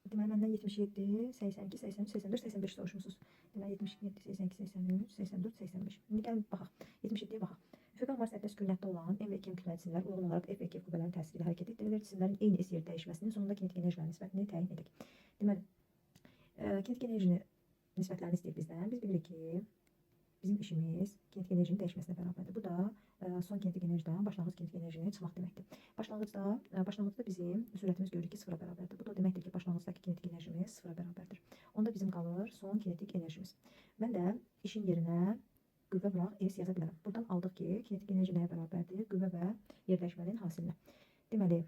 Deməli, məndən 77, 82, 83, 84, 85 soruşmusunuz. Deməli, 77, 82, 83, 84, 85. İndi gəlin baxaq. 77-yə baxaq. Üfüqi ambar səthdə sükunətdə olan M və 2M kütləli cisimlər uyğun olaraq F və 2F qüvvələrinin təsiri ilə hərəkət etdirilir. Cisimlərin eyni S yer dəyişməsinin sonunda kinetik enerjilərin nisbətini təyin edək. Deməli, kinetik enerjini nisbətlərini istəyir bizdən. Biz bilirik ki, bizim işimiz kinetik enerjinin dəyişməsinə bərabərdir. Bu da son kinetik enerjidən başlanğıc kinetik enerjini çıxmaq deməkdir. Başlanğıcda bizim sürətimiz görürük ki, sıfıra bərabərdir. Bu da o deməkdir ki, başlanğıcdakı kinetik enerjimiz sıfıra bərabərdir. Onda bizim qalır son kinetik enerjimiz. Mən də işin yerinə qüvvə vuraq S yaza bilərəm. Buradan aldıq ki, kinetik enerji nəyə bərabərdir? Qüvvə və yerdəyişmənin hasilinə. Deməli,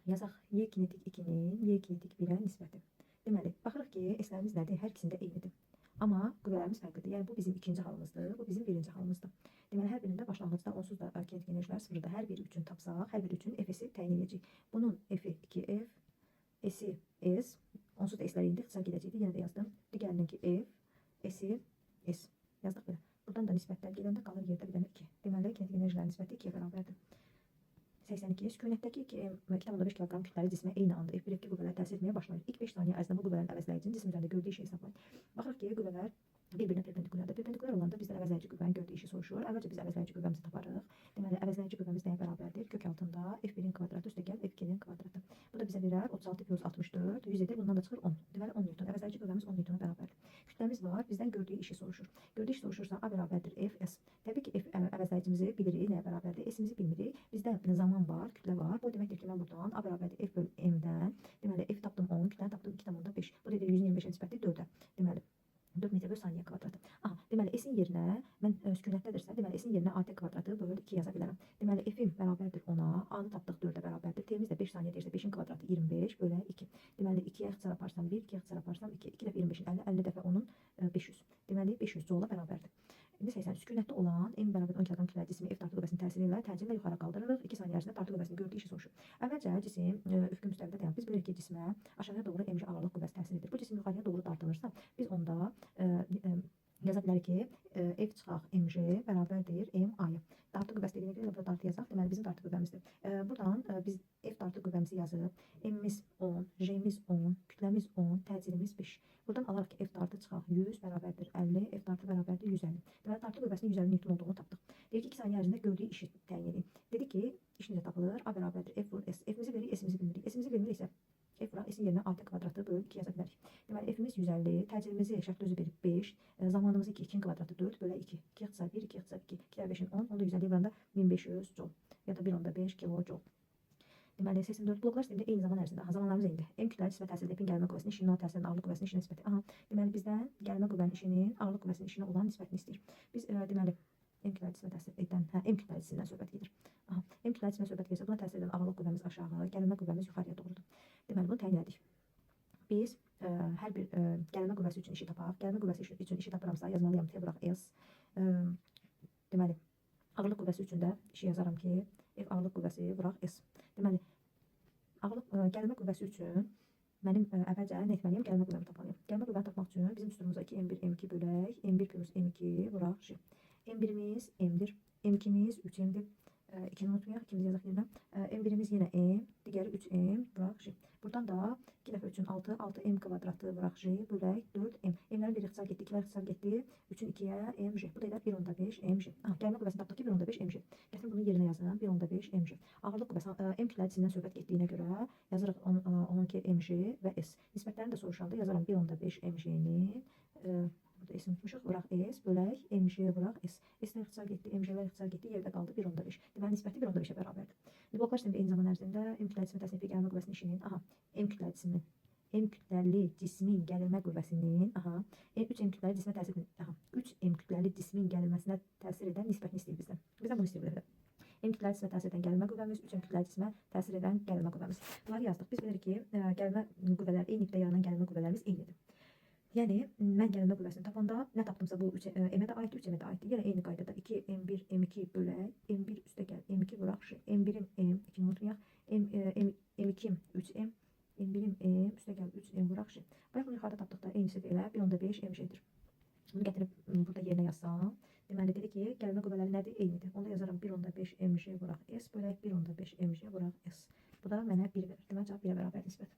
yazaq Y kinetik 2-nin Y kinetik 1-ə nisbəti. Deməli, baxırıq ki, S-lərimiz nədir? Hər ikisində eynidir. Amma qüvvələrimiz fərqlidir. Yəni bu bizim ikinci halımızdır, bu bizim birinci halımızdır. Deməli, hər birində başlanğıcda onsuz da kinetik enerjilər sıfırdır. Hər biri üçün tapsaq, hər biri üçün F-si təyin edəcəyik. Bunun F-i 2F, S-i S, onsuz da S-lər indi ixtisar gedəcəkdir. Yenə də yazdım. Digərininki F, S-i S. Yazdıq belə. Buradan da nisbətlər gedəndə qalır yerdə bir dənə 2. Deməli, kinetik enerjilərin nisbəti 2-yə bərabərdir. 82. Sükunətdəki 2M və 2,5 kiloqram kütləli cismə eyni anda F1, F2 qüvvələr təsir etməyə başlayır. İlk 5 saniyə ərzində bu qüvvələrin əvəzləyicinin cisim üzərində gördüyü işi hesablayın. Baxırıq ki, qüvvələr bir-birinə perpendikulyardır. Perpendikulyar olanda bizdən əvəzləyici qüvvənin gördüyü işi soruşur. Əvvəlcə biz əvəzləyici qüvvəmizi taparıq. Deməli, əvəzləyici qüvvəmiz nəyə bərabərdir? Kök altında F1-in kvadratı üstəgəl F2-nin kvadratı. Bu da bizə verər 36 plus 64, 100 edir. Bundan da çıxır 10. Deməli, 10 Newton. Əvəzləyici qüvvəmiz 10 Newtona bərabərdir. Kütləmiz var. Bizdən gördüyü işi soruşur. Gördüyü iş soruşursa A bərabərdir F S. Təbii ki, F əvəzləyicimizi bilirik, nəyə bərabərdir? S-imizi bilmirik. Bizdə zaman var, kütlə var. Bu deməkdir ki, mən buradan A bərabərdir F bölü M-dən. Deməli, F tapdım 10, kütləni tapdım 2,5. Bu da edir 125-ə nisbətli 4-ə. Deməli, 4 metr bölü saniyə kvadratı. Aha, deməli S-in yerinə mən sükunətdədirsə, deməli S-in yerinə AT kvadratı bölü 2 yaza bilərəm. Deməli F-im bərabərdir 10-a, A-nı tapdıq 4-ə bərabərdir. T-miz də 5 saniyə deyirsə 5-in kvadratı 25 bölə 2. Deməli 2-yə ixtisar aparsam 1, 2-yə ixtisar aparsam 2. 2 dəfə 25-in 50, 50 dəfə 10-un 500. Deməli 500 joula bərabərdir. İndi 80. Sükunətdə olan M bərabər 10 kiloqram kütləli cismi F dartı qüvvəsinin təsiri ilə təcillə yuxarı qaldırırıq. 2 saniyə ərzində dartı qüvvəsinin gördüyü işi soruşur. Əvvəlcə cisim üfüqi müstəvidə dayanır. Biz bilirik ki, cismə aşağıya doğru mg ağırlıq qüvvəsi təsir edir. Bu cisim yuxarıya doğru dartılırsa, biz onda yaza bilərik ki, F çıxaq mg bərabərdir MA-ya. Dartı qüvvəsi dediyinə görə burada dartı yazaq. Deməli bizim dartı qüvvəmizdir. Buradan biz F dartı qüvvəmizi yazıb, M-imiz 10, J-miz 10, kütləmiz 10, təcilimiz 5. Buradan alarıq ki, F dartı çıxaq 100 bərabərdir 50, F dartı bərabərdir 150. Deməli dartı qüvvəsinin 150 Newton olduğunu tapdıq. Deyir ki, 2 saniyə ərzində gördüyü işi təyin edin. Dedi ki, iş necə tapılır? A bərabərdir F vur S. F-imizi veririk, S-imizi bilmirik. S-imizi bilmiriksə F vuraq S-in yerinə AT kvadratı bölü 2 yaza bilərik. Deməli F-imiz 150, təcilimizi şərtli özü verib 5, zamanımızı 2, 2-nin kvadratı 4 bölə 2. 2 ixtisar 1, 2 ixtisar 2. 2 dəfə 5-in 10, 10 da 150 vuranda 1500 joule ya da 1,5 kilojoule. Deməli 84 bloklar sistemində eyni zaman ərzində. Aha, zamanlarımız eynidir. M kütləli cismə təsir edən F-in gəlmə qüvvəsinin işinin ona təsir edən ağırlıq qüvvəsinin işinə nisbəti. Aha, deməli bizdən gəlmə qüvvənin işinin ağırlıq qüvvəsinin işinə olan nisbətini istəyir. Biz deməli M kütləli cismə təsir edən, hə, M kütləli cisimdən söhbət gedir. Aha, M kütləli cismə söhbət gedirsə, buna təsir edən ağırlıq qüvvəmiz aşağı, gəlmə qüvvəmiz yuxarıya doğrudur. Deməli bunu təyin elədik. Biz hər bir gəlmə qüvvəsi üçün işi tapaq. Gəlmə qüvvəsi üçün işi tapıramsa yazmalıyam T vuraq S. Deməli ağırlıq qüvvəsi üçün də işi yazaram ki, F ağırlıq qüvvəsi vuraq S. Deməli ağırlıq gəlmə qüvvəsi üçün mənim əvvəlcə nə etməliyəm? Gəlmə qüvvəmi tapmalıyam. Gəlmə qüvvəni tapmaq üçün bizim düsturumuza 2M1 M2 bölək M1 plus M2 vuraq J. M1-imiz M-dir. M2-miz 3M-dir. 2-ni unutmayaq, 2-mizi yazaq yerinə. M1-imiz yenə M, digəri 3M vuraq J. Buradan da 2 dəfə 3-ün 6, 6M kvadratı vuraq J bölək 4M. M-lərin biri ixtisar getdi, 2-lər ixtisar getdi. 3-ün 2-yə MJ. Bu da edər 1,5 MJ. Aha, gəlmə qüvvəsini tapdıq ki, 1,5 MJ. Gətirin bunu yerinə yazın. 1,5 MJ. Ağırlıq qüvvəsi M kütləli cisimdən söhbət getdiyinə görə yazırıq onunki MJ və S. Nisbətlərini də soruşanda yazaram 1,5 MJ-nin burada S unutmuşuq. Vuraq S bölək MJ vuraq S. S-lər ixtisar getdi, MJ-lər ixtisar getdi, yerdə qaldı 1,5. Deməli nisbəti 1,5-ə bərabərdir. İndi bloklar sistemində eyni zaman ərzində M kütləli cismə təsir edən gəlmə qüvvəsinin işinin, aha, M kütləli cismin M kütləli cismin gərilmə qüvvəsinin, aha, 3 M kütləli cismə təsir edən, aha, 3 M kütləli cismin gərilməsinə təsir edən nisbətini istəyir bizdən. Bizdən bunu istəyir bu dəfə. M kütləli cismə təsir edən gərilmə qüvvəmiz, 3 M kütləli cismə təsir edən gərilmə qüvvəmiz. Bunları yazdıq. Biz bilirik ki, gərilmə qüvvələr, eyni ipdə yaranan gərilmə qüvvələrimiz eynidir. Yəni mən gərilmə qüvvəsini tapanda nə tapdımsa bu 3 M-ə də aiddir, 3 M-ə də aiddir. Yenə eyni qaydada 2 M1 M2 bölək M1 üstə gəl M2 vuraq J. M1-im M, 2-ni unutmayaq. M, M, M2-im 3M, M1-im M üstə gəl 3M vuraq J. Bayaq bunu yuxarıda tapdıqda eynisi də elə 1,5 MJ-dir. Bunu gətirib burada yerinə yazsam, deməli dedi ki, gəlmə qüvvələri nədir? Eynidir. Onda yazaram 1,5 MJ vuraq S bölək 1,5 MJ vuraq S. Bu da mənə 1 verir. Deməli cavab 1-ə bərabər nisbət.